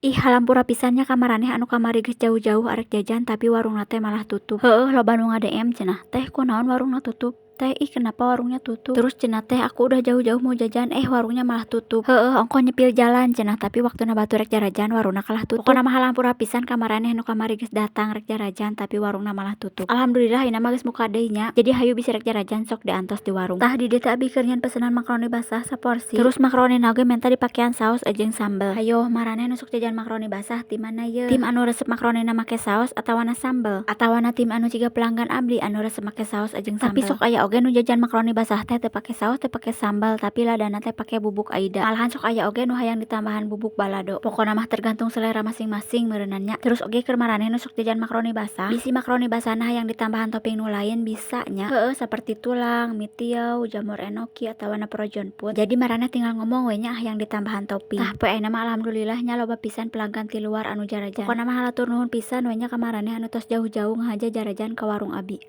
Ih, hampura pisan nya ka maraneh anu kamari geus jauh-jauh arek jajan, tapi warungna teh malah tutup. Heueuh, loba nu nga-DM cenah, "Teh, kunaon warungna tutup? Teh, ih, kenapa warungnya tutup?" Terus cenah teh, "Aku udah jauh-jauh mau jajan, eh, warungnya malah tutup. Heueuh, ongkoh nyepil jalan cenah, tapi waktuna batur rek jarajan, warungna kalah tutup." Pokona mah hampura pisan ka maraneh nu kamari geus datang rek jarajan, tapi warungna malah tutup. Alhamdulillah, ayeuna mah geus muka deui nya. Jadi hayu bisi rek jarajan sok diantos di warung. Tah, di dieu teh abi keur nyieun pesenan makaroni basah saporsi. Terus makaronina oge menta dipakean saos jeung sambel. Hayoh, maraneh nu sok jajan makaroni basah ti mana yeuh? Tim anu resep makaronina make saos atawana sambel? Atawana tim anu jiga pelanggan abdi anu resep make saos jeung sambel? Tapi sok aya oge nu jajan makaroni basah teh teu pake saos, teu pake sambal, tapi ladana teh pake bubuk aida. Malahan sok aya oge nu hayang ditambahan bubuk balado. Pokona mah tergantung selera masing-masing meureunan nya. Terus oge keur maraneh nu sok jajan makaroni basah, bisi makaroni basahna hayang ditambahan topping nu lain bisa nya. Heueuh, saperti tulang, mie tiaw, jamur enoki, atawana frozen food. Jadi maraneh tinggal ngomong we nya hayang ditambahan topping. Tah, poe ayeuna mah alhamdulillah nya, loba pisan pelanggan ti luar anu jarajan. Pokona mah hatur nuhun pisan we nya ka maraneh anu tos jauh-jauh ngahaja jarajan ka warung abi.